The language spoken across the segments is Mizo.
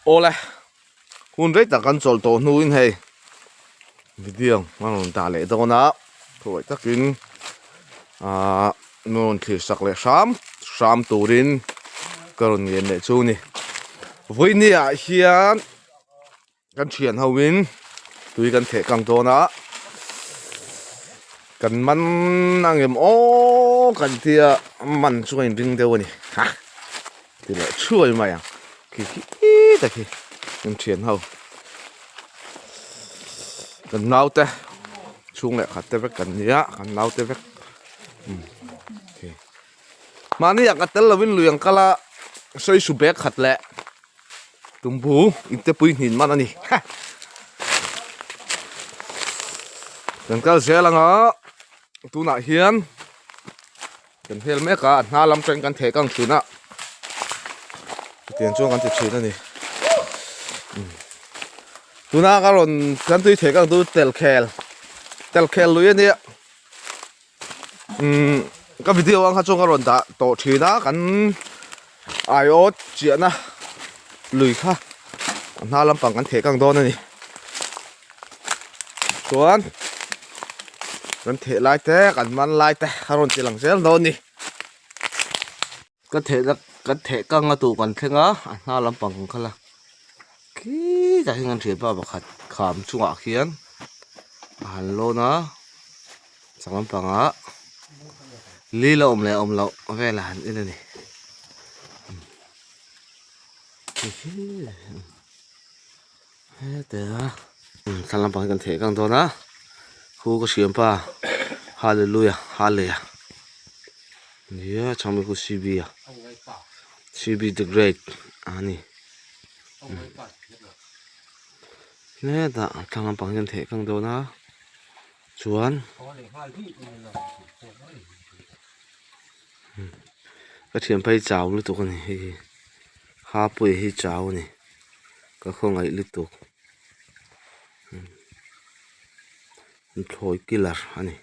Awle hun rei tak kan chawlh tawh hnuin hei video a rawn dah leh dawn a thuawih takin ahh min rawn thlir sak leh hram hram turin ka rawn ngen leh chu a ni vawiini ah hian Kan thian ho in tui kan theh kang dawn a kan man angem aw kan tia man chu a inring deuh a ni ha ti leh thuai mai ang khi khi ta khi kan thian ho kan naute chhung leh khat te vek kan nia kan naute vek mahni ah ka tel lovin lui ang kal a sawi su bag khat leh. Tumbu inte pui hnin man a ni. Kan kal zel anga tunah hian kan hel mek a, a hna lam tangin kan theh kang thin a, chutiang chuan kan ti thin a ni. Tuna ka rawn kan tui theh kang chu tel khel, tel khel lui a nia. Umm ka video ang kha chuan ka rawn dah tawh thin a kan aiawt chiahna lui kha a hna lampang kan theh kang dawn a ni chuan kan theh lai te kan man lai te a rawn ti lang zel dawn a ni ka theh na kan theh kang a tur kan thleng a a hna lampang kan kal a khitah hian kan thianpa pakhat kham chungah khian a han lawn a chak lampangah li la awm leh awm loh vel a han en a ni heta thla lampang hi kan theh kang dawn a khu ka hriampa hallelujah hallelujah nia chhangmi khu cb a cb the great a ni hetah thla lampang hi kan theh kang dawn a chuan ka thianpa hi chau lutuk a ni hei hi ha pawh hi chau a ni. Ka khawngaih lutuk nuthlawi killer a ni.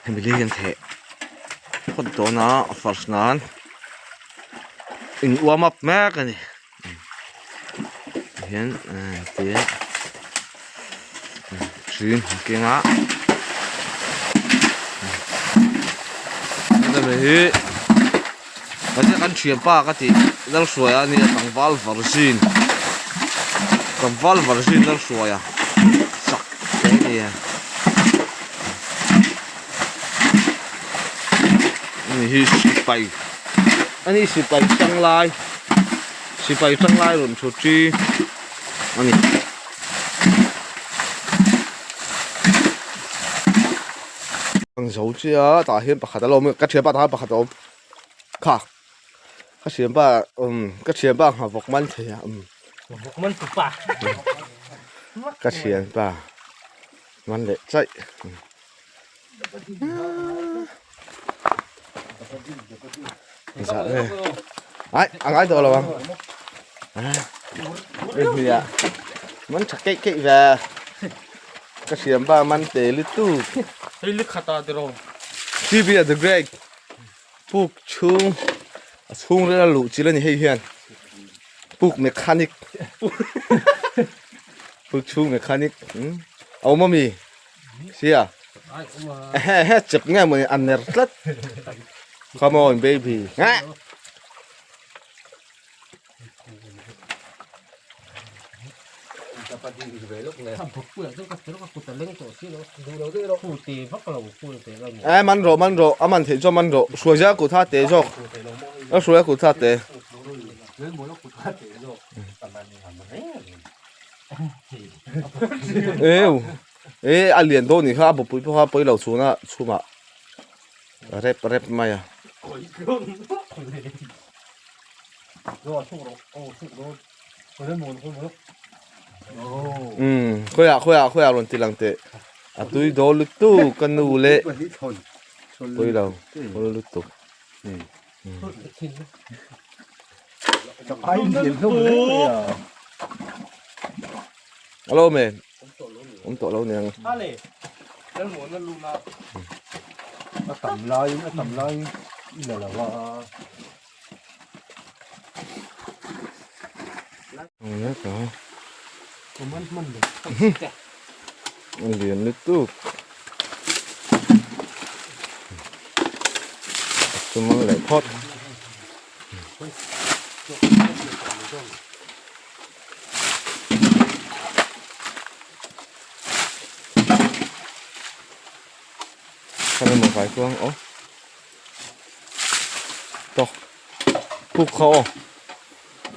Hemi hi hian theh phawt dawn a a first nan in warm up mek a ni tihian ti ṭin a keng a hemi hi kan thianpa ka tih Lalhruaia a nia tlangval virgin tlangval virgin Lalhruaia sak te a ni a ani hi sipai ani sipai tanglai sipai tanglai rawn thu chi a ni. Ang zo chiah a tah hian pakhat a lo awm a ka thianpa tah hian pakhat a awm kha ka thianpa umm ka thianpa nghavawk man thei a umm Nghavawk man tupa ka thianpa man leh chaih. Dạ đây. Ai, ăn ai đồ rồi không? À. Bên thì ạ. Mắn chặt cái cái về. Cái xiêm ba mắn tê lít tu. Hei lít khata te ro. TV the Great. Puk chung. A chung rela lu chi la ni hei hian. Puk mechanic. Puk chung mechanic. Hmm. Au mami. Sia. He he chep nge mawni a ner tlat. Come on baby. Nga. Eh man ro man ro a man thei chuan man ro hruai zia kut ha te zawk a hruai a kut ha te. Eu e a lian dawn nih kha a bawpui pawh kha pawi lo chhun a chhumah rep rep mai a. Umm khawiah khawiah khawiah rawn ti lang teh a tui dawl lutuk ka nu leh pawi lo pawi lutuk. Alo me. Om tawh lo niang. A tam laiin a tam laiin i la lo a. A lian lutuk a chum ang leh phawt. Khami maw vai kuang aw tawk puk kha aw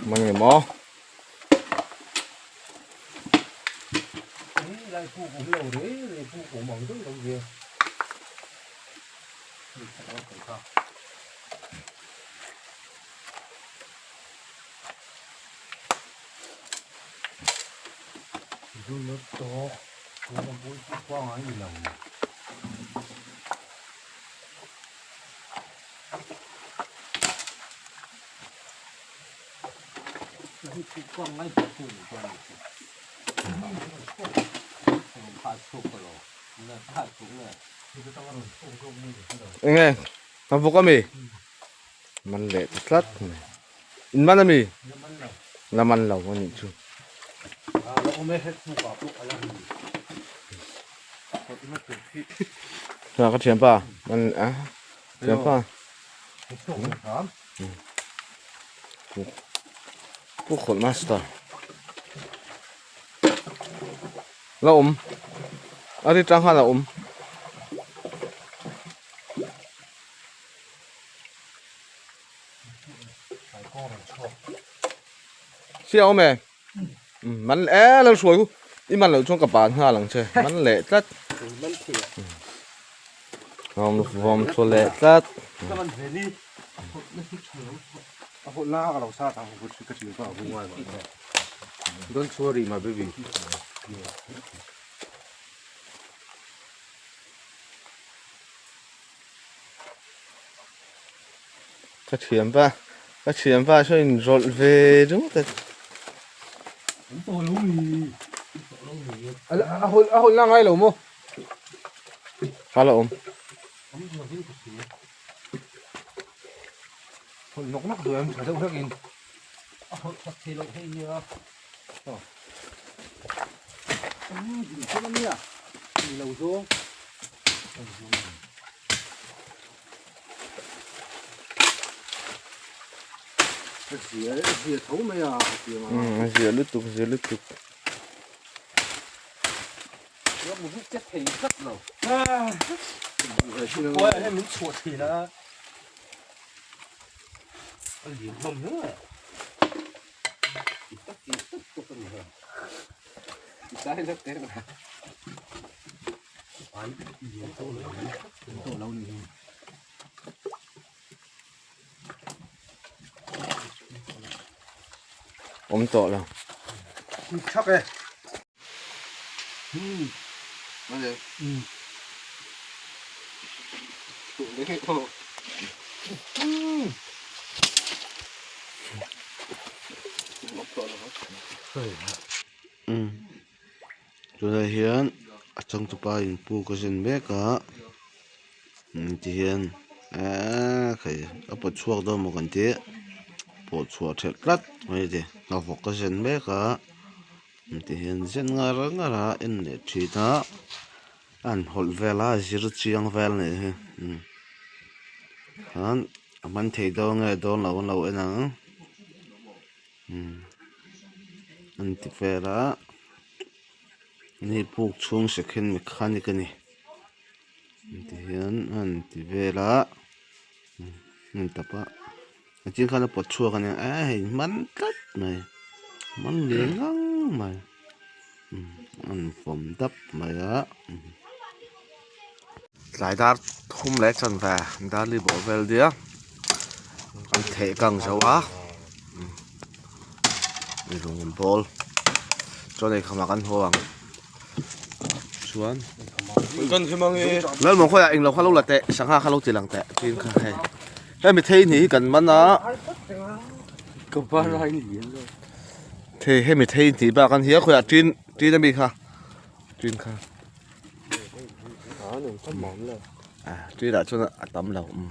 man nge maw Lai puk awm lo re re puk awm ang deuh lo ve. Enge a vawk ami man leh ta tlat mai in man ami la man lo a nih chu. Ka thianpa man a thianpa. Pu khawlh master la awm a ri tang khan a awm sia awm e man e lo hruai u i man loh chuan ka ban nghal ang che man leh tlat vawm vawm thu leh tlat. Don't worry my baby. Ka thiam va ka thiam va saw in rawlh ve ringawt a. A hawlh a hawlh na ngai lo maw? Kha la awm. Hawlh nawk nawk duh em tha deuh hlek in. A hawlh that thei loh hei nia. Aw. Ding thil ania. Ni lo zawng. A zia a zia tho mai a. A zia lutuk zia lutuk. Awm tawh lo. Thak e. Tunah hian a changtupa in puk a zen mek a tihian eee khai a pawt chhuak dawn maw kan tih pawh chhuah thelh tlat mai a ti hnawk a zen mek a. Ti hian zen ngar ngar a en leh thin a a han hawlh vel a zir chiang vel a nih hi chuan a man thei dawn nge dawn lo an lo en ang an ti vel a ni puk chhung second mechanic a ni ti hian a han ti vel a hmun tawp a. A chin khan a pawt chhuak a nia eh hei man tlat mai man lian ngang mai a rawn fawm dap mai a. Tlai dar thum leh chanve dar li bawh vel nia an theh kang zo a lung an bawl chuan eikham ah kan haw ang chuan Lalmawng khawiah englo kha lo la teh sangha kha lo ti lang teh tin kha hei. Hemi thei hnih hi kan man a thei hemi thei hnih bak an hi a khawiah tin tin ami kha tin kha. Tuilah chuan a tam lo umm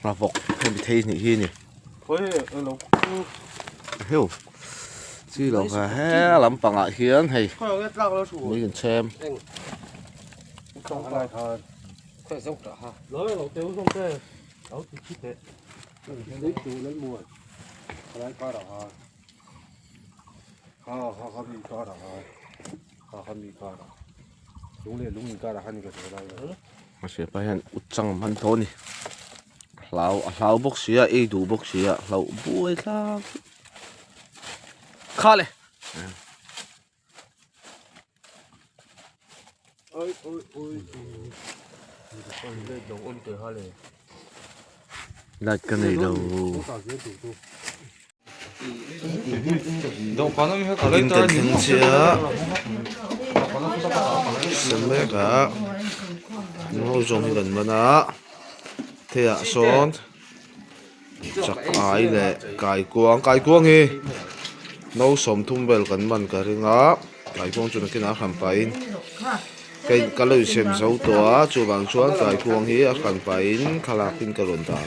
nghavawk hemi thei hnih hi a ni heu chi lo kha he lampangah hian hei mei kan chhem. Mahse pa hian u chang hman tawh a ni hlau a hlau bawk si a ei duh bawk si a hlauh buai thlak kha le. Light ka nei lo. In kan thleng chiah Samek ah ho zawng hi kan man a theiah sawn chak ai leh kaikuang kaikuang hi no 30 vel kan man ka ring a kaikuang chu nakinah a hran pahin ka lo insem zo tawh a chuvang chuan kaikuang hi a hran pahin thlalak in ka rawn dah.